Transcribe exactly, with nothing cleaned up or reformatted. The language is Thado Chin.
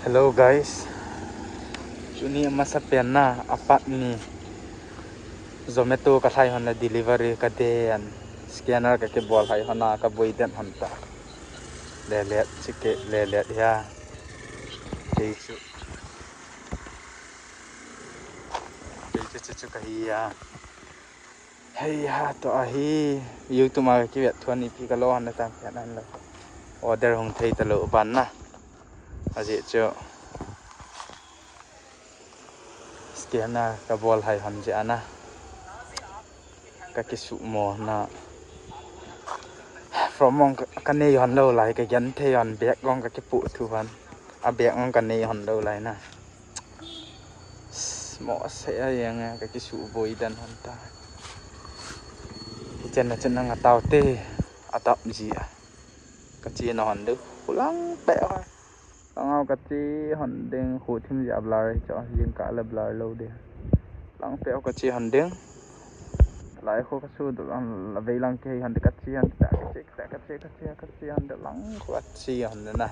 Hello guys. Tuni amasa pen na, apat ni. Zomato ka lhai hon na delivery ka den. Scanner ka kibol lhai hon na ka boi den hon ta. Lelet chike, lelet ya. Kei chu. Kei chu chu chu ka hi ya. Hei ha, to ahi, YouTube ma ka kivet thuan ipi ka lo hon na tam pian an lo. Order hung thei ta lo ban na. Ajeh chu scanner ka bol lhai hon jeh ana. Ka kisumo na. From mong ka, ka nei hon lo lai, ka gen thei hon, bag ong ka kipu thu hon. A bag ong ka nei hon lo lai na. Mo se a yang a ka kisu boi den hon ta. Chen na chen na nga tau te a tap ji a. Ka chi na hon deu. Kulang pe ho. Langau ka chi hon ding khu thim ja blur cho jing ka la blur lo de. Lang pe ho ka chi hon ding. Lai khu ka su du lang la vei lang ke hon de ka chi hon ta ka chi ta ka chi ka chi ka chi hon de lang khu ka chi hon de na.